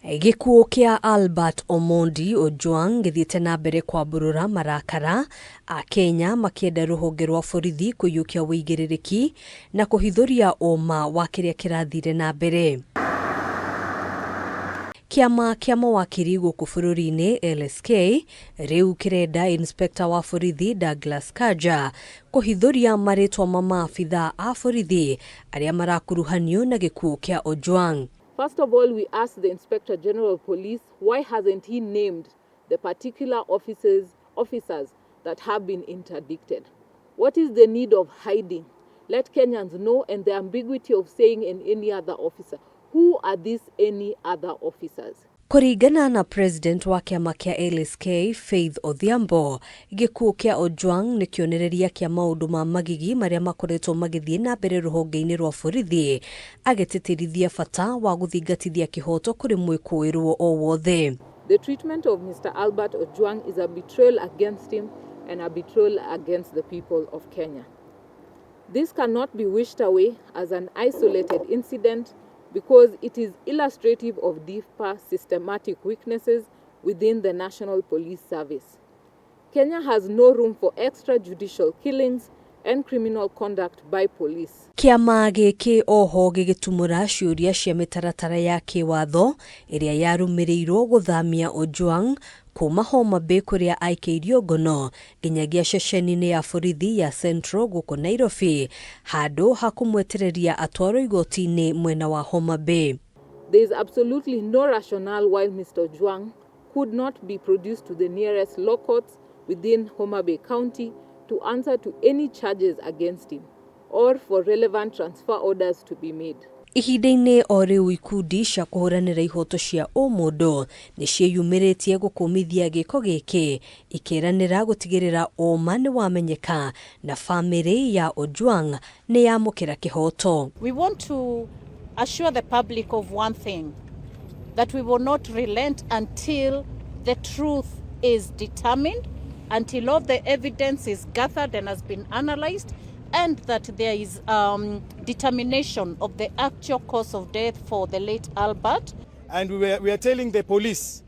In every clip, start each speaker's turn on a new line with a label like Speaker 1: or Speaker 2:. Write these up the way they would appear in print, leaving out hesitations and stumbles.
Speaker 1: Gĩkuũ kĩa Albert Omondi Ojwang gĩthiĩte na mbere kwambũrũra marakara, Akenya makĩenda rũhonge rwa borithi kũiyũkia ũigĩrĩrĩki na kũhithũria ũma wa kĩrĩa kĩrathire na mbere. Kĩama kĩa mawakiri gũkũ bũrũri-inĩ LSK rĩu kĩrenda Inspector wa borithi Douglas Kanja kũhithũria marĩtwa ma maabithaa a borithi arĩa marakuruhanio na gĩkuũ kĩa Ojwang.
Speaker 2: First of all, we asked the Inspector General of Police why hasn't he named the particular officers that have been interdicted? What is the need of hiding? Let Kenyans know, and the ambiguity of saying in any other officer. Who are these any other officers?
Speaker 1: Kũringana na president wa kĩama kĩa LSK Faith Odhiambo, gĩkuũ kĩa Ojwang nĩ kĩonereria kĩa maũndũ ma magigi marĩa makoretwo magĩthiĩ na mbere rũhonge-inĩ rwa borithi, agĩtĩtĩrithia bata wa gũthingatithia kĩhoto kũrĩ mwĩkũĩrwo o wothe.
Speaker 2: The treatment of Mr. Albert Ojwang is a betrayal against him and a betrayal against the people of Kenya. This cannot be wished away as an isolated incident because it is illustrative of deeper systematic weaknesses within the National Police Service. Kenya has no room for extrajudicial killings and criminal conduct by police.
Speaker 1: Kĩama gĩkĩ oho gĩgĩtumũra ciũria cia mĩtaratara ya kĩwatho ĩrĩa yarũmĩrĩirwo gũthamia Ojwang kuma Homa Bay kũrĩa aikĩirio ngono nginyagia ceceni-inĩ ya borithi ya Central gũkũ Nairobi handũ ha kũmwetereria atwarwo igoti-inĩ mwena wa Homa Bay.
Speaker 2: There is absolutely no rationale why Mr. Ojwang could not be produced to the nearest law courts within Homa Bay County to answer to any charges against him or for relevant transfer orders to be made.
Speaker 1: Ihinda-inĩ o rĩu ikundi cia kũhũranĩra ihoto cia ũmũndũ nĩ ciĩyumĩrĩtie gũkũmithia gĩko gĩkĩ, ikĩranĩra gũtigĩrĩra ũma nĩ wamenyeka na bamĩrĩ ya Ojwang nĩ yamũkĩra kĩhoto.
Speaker 3: We want to assure the public of one thing, that we will not relent until the truth is determined, until all the evidence is gathered and has been analyzed, and that there is determination of the actual cause of death for the late Albert.
Speaker 4: And we are telling the police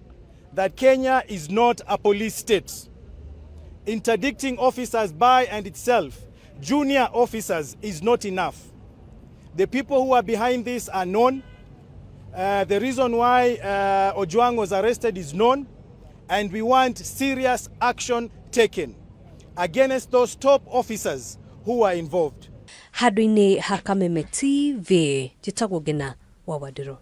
Speaker 4: that Kenya is not a police state. Interdicting officers by and itself, junior officers, is not enough. The people who are behind this are known. The reason why Ojwang was arrested is known, and we want serious action taken against those top officers who are involved.
Speaker 1: Handũ-inĩ ha Kameme TV, njĩtagwo Ngina wa Wandirũ.